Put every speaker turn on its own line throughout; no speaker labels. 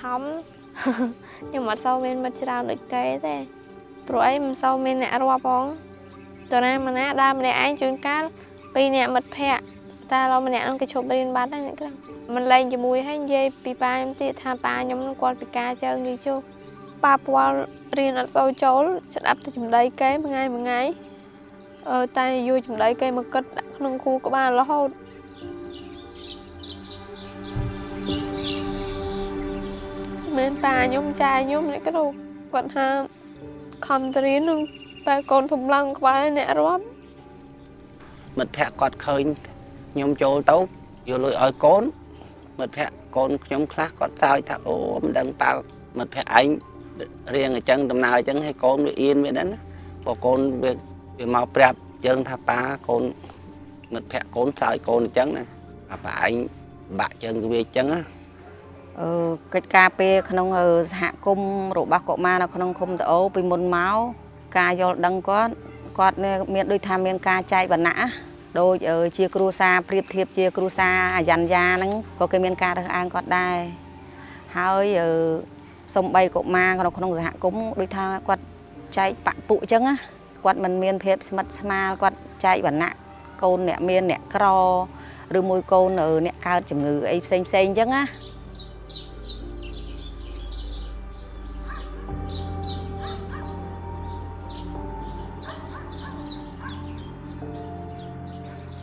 ធម្ម ខ្ញុំអត់សូវមានមិត្តច្រើនដូចគេទេព្រោះអីមិនសូវមានអ្នករាប់ផងតើណាម្នាក់ដើរម្នាក់ឯងជួនកាលពីរនាក់មិត្តភ័ក្តិតែឥឡូវម្នាក់នោះគេឈប់រៀនបាត់ហើយអ្នកគ្រូមិនលេងជាមួយហើយនិយាយពីប៉ាខ្ញុំទៀតថាប៉ាខ្ញុំនឹងគាត់ពិការជើងយូរជុះប៉ាពាល់រៀនអត់សូវចូលស្ដាប់តែចម្ដីគេមួយថ្ងៃមួយថ្ងៃអឺតែយូរចម្ដីគេមកគិតដាក់ក្នុងខួរក្បាលរហូត មែនប៉ាខ្ញុំចាយខ្ញុំអ្នកគ្រូគាត់ថាខំទៅរៀននឹងតែកូនធំឡើងក្បាលអ្នករាប់
មិត្តភ័ក្តិគាត់ឃើញខ្ញុំចូលទៅយកលុយឲ្យកូនមិត្តភ័ក្តិកូនខ្ញុំខ្លះគាត់សើចថាអូមិនដឹងប៉ាមិត្តភ័ក្តិឯងរៀងអញ្ចឹងដំណើរអញ្ចឹងឲ្យកូនវាអៀនវាហ្នឹងណាបើកូនវាវាមកប្រាប់យើងថាប៉ាកូនមិត្តភ័ក្តិកូនសើចកូនអញ្ចឹងណាអាប៉ាឯងបាក់ជើងវាអញ្ចឹងណា
អឺកិច្ចការពារក្នុងសហគមន៍របស់កុមារនៅក្នុងឃុំតអូពីមុនមកការយល់ដឹងគាត់គាត់មានដូចថាមានការចែកវណ្ណៈដូចជាគ្រួសារប្រៀបធៀបជាគ្រួសារអាយញ្ញហ្នឹងក៏គេមានការរើសអើងគាត់ដែរហើយសំបីកុមារក្នុងសហគមន៍ដូចថាគាត់ចែកបពុអញ្ចឹងណាគាត់មិនមានភាពស្មិតស្មាលគាត់ចែកវណ្ណៈកូនអ្នកមានអ្នកក្រឬមួយកូនអ្នកកើតជំងឺអីផ្សេងផ្សេងអញ្ចឹងណា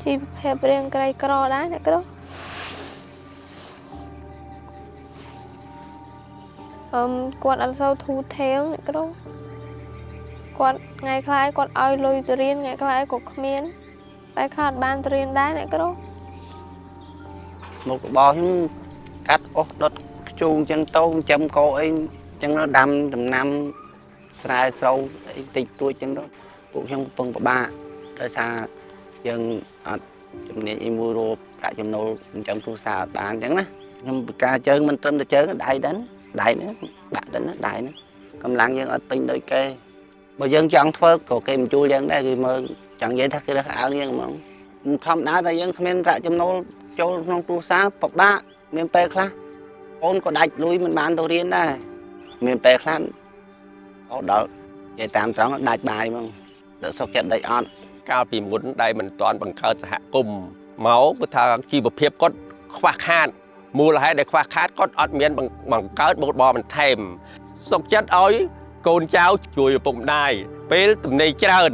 ជីវភាពរៀងក្រីក្រដែរអ្នកគ្រូអឹមគាត់អត់សូវធូរធាងអ្នកគ្រូគាត់ថ្ងៃខ្លះគាត់ឲ្យលុយទៅរៀនថ្ងៃខ្លះក៏គ្មានតែខ្លះអត់បានទៅរៀនដែរអ្នកគ្រូ
មុខរបរខ្ញុំកាត់អស់ដុតខ្ជូងអញ្ចឹងទៅចិញ្ចឹមកោអីអញ្ចឹងទៅដាំដំណាំស្រែស្រូវអីតិចតួចអញ្ចឹងទៅពួកខ្ញុំកំពុងពិបាកដោយសារយើងអត់ជំនាញអីមួយរកប្រាក់ចំណូលចិញ្ចឹមគ្រួសារអត់បានអញ្ចឹងណាខ្ញុំពិការជើងមិនត្រឹមតែជើងដៃដែរដៃហ្នឹងបាក់ដែរណាដៃហ្នឹងកម្លាំងយើងអត់ពេញដូចគេបើយើងចង់ធ្វើក៏គេមិនជួលយើងដែរគេមើលចង់និយាយថាគេរើសអើងយើងហ្មងធម្មតាតែយើងគ្មានប្រាក់ចំណូល ចូលក្នុងគ្រួសារពិបាកមានពេលខ្លះអូនក៏ដាច់លុយមិនបានទៅរៀនដែរមានពេលខ្លះអូដល់និយាយតាមត្រង់ដាច់បាយហ្មងដល់សុខចិត្តដេកអត់
កាលពីមុនដែលមិនទាន់បង្កើតសហគមន៍មកគឺថាជីវភាពគាត់ខ្វះខាតមូលហេតុដែលខ្វះខាតគាត់អត់មានបង្កើតមុខរបរបន្ថែមសុខចិត្តឲ្យកូនចៅជួយឪពុកម្ដាយពេលទំនេរច្រើន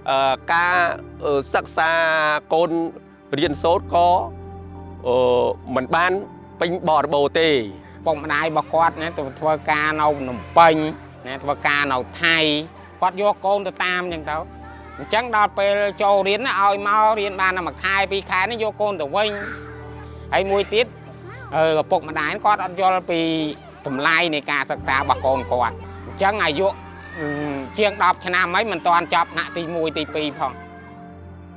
អឺការសិក្សាកូនរៀនសូត្រក៏អឺមិនបានពេញបរិបូរណ៍ទេ
ពុកម្ដាយរបស់គាត់ណាទៅធ្វើការនៅភ្នំពេញណាធ្វើការនៅថៃគាត់យកកូនទៅតាមអញ្ចឹងទៅអញ្ចឹងដល់ពេលចូលរៀនណាឲ្យមករៀនបានតែមួយខែពីរខែនេះយកកូនទៅវិញហើយមួយទៀតអឺឪពុកម្ដាយគាត់អត់យល់ពីតម្លៃនៃការសិក្សារបស់កូនគាត់អញ្ចឹងអាយុជាង10ឆ្នាំហើយមិនទាន់ចប់ថ្នាក់ទី1ទី2ផង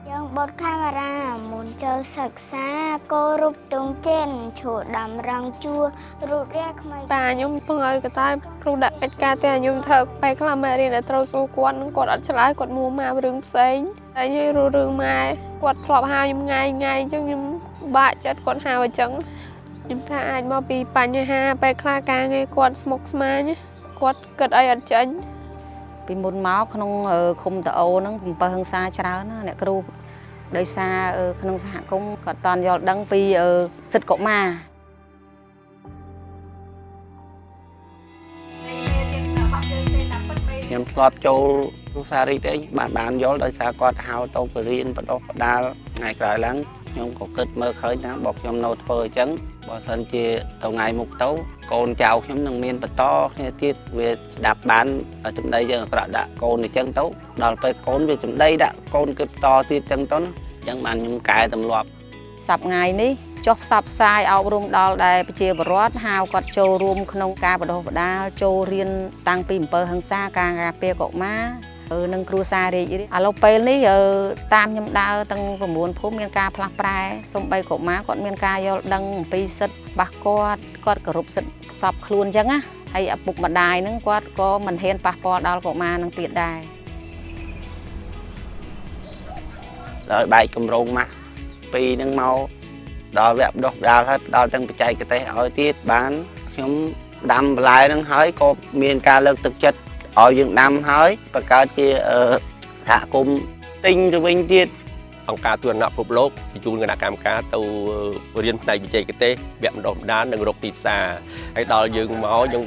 យើងបត់កាមេរ៉ាមុនចូលសិក្សាគោរូបទង់ចិនឈរដំរងជួររូបរាងក្មេង
ប៉ាខ្ញុំពឹងឲ្យកតាគ្រូដាក់កិច្ចការតែខ្ញុំធ្វើពេលខ្លះមករៀនតែត្រូវសួរគាត់នឹងគាត់អត់ឆ្លើយគាត់មួម៉ៅរឿងផ្សេងតែខ្ញុំរស់រឿងម៉ែគាត់ធ្លាប់ហៅខ្ញុំថ្ងៃថ្ងៃអញ្ចឹងខ្ញុំបាក់ចិត្តគាត់ហៅអញ្ចឹងខ្ញុំថាអាចមកពីបញ្ហាពេលខ្លះការងារគាត់ស្មុគស្មាញគាត់គិតអីអត់ចេញ
ពីមុនមកក្នុងឃុំតអូហ្នឹងអំពើហិង្សាច្រើនណាអ្នកគ្រូដោយសារក្នុងសហគមន៍គាត់តន់យល់ដឹងពីសិទ្ធិកុមារ
ខ្ញុំធ្លាប់ចូលគ្រួសាររីកអីបានបានយល់ដោយសារគាត់ហៅទៅបរៀនបដោះបដាលថ្ងៃក្រោយឡើងខ្ញុំក៏គិតមើលឃើញថាបើខ្ញុំនៅធ្វើអញ្ចឹងបើសិនជាទៅថ្ងៃមុខទៅកូនចៅខ្ញុំនឹងមានបន្តគ្នាទៀតវាស្ដាប់បានសម្ដីយើងអាក្រក់ដាក់កូនអញ្ចឹងទៅដល់ពេលកូនវាសម្ដីដាក់កូនគេបន្តទៀតអញ្ចឹងទៅណាអញ្ចឹងបានខ្ញុំកែទម្លាប់
សប្ងាយនេះចុះផ្សព្វផ្សាយអប់រំដល់ដែលប្រជាពលរដ្ឋហៅគាត់ចូលរួមក្នុងការបណ្ដុះបណ្ដាលចូលរៀនតាំងពីអំពើហិង្សាការការពារកុមារនិងគ្រួសាររាជឥឡូវពេលនេះតាមខ្ញុំដើរទាំង9ភូមិមានការផ្លាស់ប្រែសូម្បីកុមារគាត់មានការយល់ដឹងអំពីសិទ្ធិរបស់គាត់គាត់គោរពសិទ្ធិសពខ្លួនអញ្ចឹងណាហើយឪពុកម្ដាយហ្នឹងគាត់ក៏មិនហ៊ានប៉ះពាល់ដល់កុមារនឹងទៀតដែរ
ដល់បែកកម្រងម៉ាស់ពីរហ្នឹងមកដល់វគ្គបណ្ដុះបណ្ដាលហើយផ្ដល់ទាំងបច្ចេកទេសឲ្យទៀតបានខ្ញុំ ដាំបន្លែហ្នឹងហើយក៏មានការលើកទឹកចិត្តឲ្យយើងដាំហើយបង្កើតជាសហគមន៍ទិញទៅវិញទៀត
អង្គការទូរនពិភពលោកបញ្ជូនគណៈកម្មការទៅរៀនផ្នែកបច្ចេកទេសវគ្គបណ្ដុះបណ្ដាលនិងរកទីផ្សារហើយដល់យើងមកយើង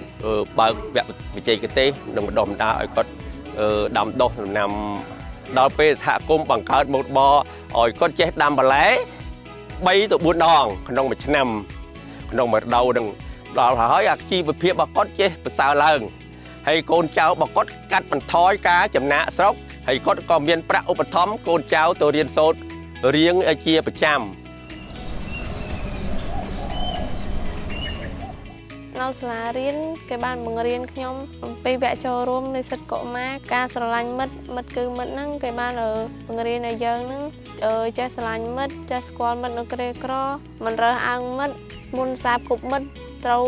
បើកវគ្គបច្ចេកទេសនិងបណ្ដុះបណ្ដាលឲ្យគាត់ដាំដុះដំណាំដល់ពេលសហគមន៍បង្កើតមុខរបរឲ្យគាត់ចេះដាំបន្លែ3ទៅ4ដងក្នុងមួយឆ្នាំក្នុងមួយរដូវនឹងដល់ហើយអាជីវភាពរបស់គាត់ចេះប្រសើរឡើងហើយកូនចៅរបស់គាត់កាត់បន្ថយការចំណាកស្រុកហើយគាត់ក៏មានប្រាក់ឧបត្ថម្ភកូនចៅទៅរៀនសូត្ររៀងជាប្រចាំ
នៅសាលារៀនគេបានបង្រៀនខ្ញុំអំពីវគ្គចូលរួមនៃសិទ្ធិកុមារការស្រឡាញ់មិត្តមិត្តគឺមិត្តហ្នឹងគេបានបង្រៀនឲ្យយើងហ្នឹងចេះស្រឡាញ់មិត្តចេះស្គាល់មិត្តនៅគ្រាក្រមិនរើសអើងមិត្តមុនសាបគប់មិត្តត្រូវ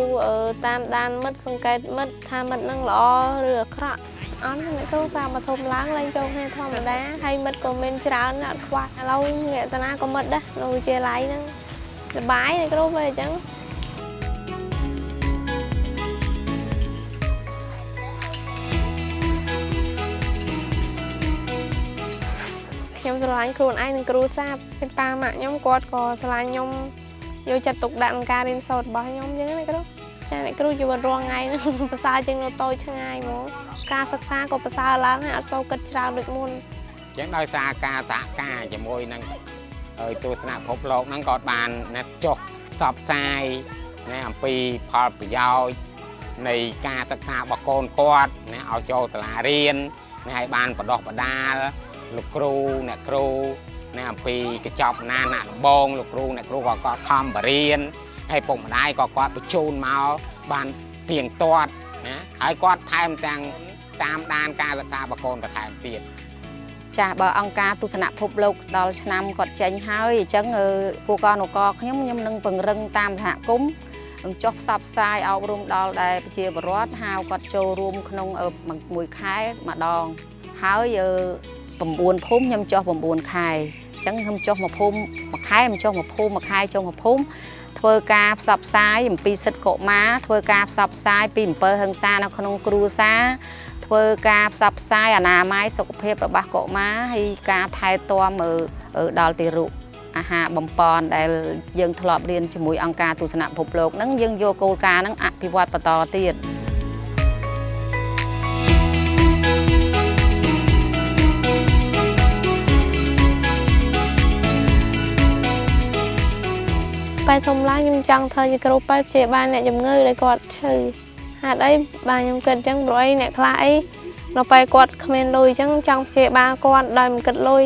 តាមដានមិត្តសង្កេតមិត្តថាមិត្តហ្នឹងល្អឬអាក្រក់អត់អ្នកគ្រូតាមមកធំឡើងឡើងចូលគ្នាធម្មតាហើយមិត្តក៏មានច្រើនអត់ខ្វះឥឡូវអ្នកតាណាក៏មិត្តដែរនៅវិទ្យាល័យហ្នឹងសប្បាយអ្នកគ្រូពេលអញ្ចឹងខ្ញុំស្រឡាញ់ខ្លួនឯងនិងគ្រូសាស្ត្រហើយប៉ាម៉ាក់ខ្ញុំគាត់ក៏ស្រឡាញ់ខ្ញុំយកចិត្តទុកដាក់ក្នុងការរៀនសូត្ររបស់ខ្ញុំអញ្ចឹងណាគ្រូចាអ្នកគ្រូជីវិតរាល់ថ្ងៃហ្នឹងប្រសើរជាងនៅតូចឆ្ងាយហ្មងការសិក្សាក៏ប្រសើរឡើងហើយអត់សូវគិតច្រើនដូចមុន
អញ្ចឹងដោយសារការសហការជាមួយនឹងហើយទស្សនៈពិភពលោកហ្នឹងក៏បានណាចុះផ្សព្វផ្សាយណាអំពីផលប្រយោជន៍នៃការសិក្សារបស់កូនគាត់ណាឲ្យចូលសាលារៀនណាឲ្យបានបណ្ដុះបណ្ដាលលោកគ្រូអ្នកគ្រូណាអំពីកញ្ចប់ណាណាដំបងលោកគ្រូអ្នកគ្រូក៏គាត់ខំបរៀនហើយពុកម្ដាយក៏គាត់បញ្ជូនមកបានទៀងទាត់ណាហើយគាត់ថែមទាំងតាមដានការសិក្សារបស់កូនបន្ថែមទៀត
ចាស់បើអង្គការទស្សនៈពិភពលោកដល់ឆ្នាំគាត់ចេញហើយអញ្ចឹងពួកកនុកខ្ញុំខ្ញុំនឹងពង្រឹងតាមសហគមន៍នឹងចុះផ្សព្វផ្សាយអប់រំដល់ដែលប្រជាពលរដ្ឋហៅគាត់ចូលរួមក្នុងមួយខែម្ដងហើយ9ភូមិខ្ញុំចុះ9ខែអញ្ចឹងខ្ញុំចុះមួយភូមិមួយខែខ្ញុំចុះមួយភូមិមួយខែចុះមួយភូមិធ្វើការផ្សព្វផ្សាយអំពីសិទ្ធិកុមារធ្វើការផ្សព្វផ្សាយពីអំពើហិង្សានៅក្នុងគ្រួសារធ្វើការផ្សព្វផ្សាយអនាម័យសុខភាពរបស់កុមារហើយការថែទាំដល់ទារកអាហារបំប៉នដែលយើងធ្លាប់រៀនជាមួយអង្គការទស្សនៈពិភពលោកហ្នឹងយើងយកគោលការណ៍ហ្នឹងអភិវឌ្ឍបន្តទៀត
ពេលធំឡើងខ្ញុំចង់ធ្វើជាគ្រូពេទ្យព្យាបាលអ្នកជំងឺដែលគាត់ឈឺហេតុអីបាទខ្ញុំគិតអញ្ចឹងព្រោះអីអ្នកខ្លះអីដល់ពេលគាត់គ្មានលុយអញ្ចឹងចង់ព្យាបាលគាត់ដោយមិនគិតលុយ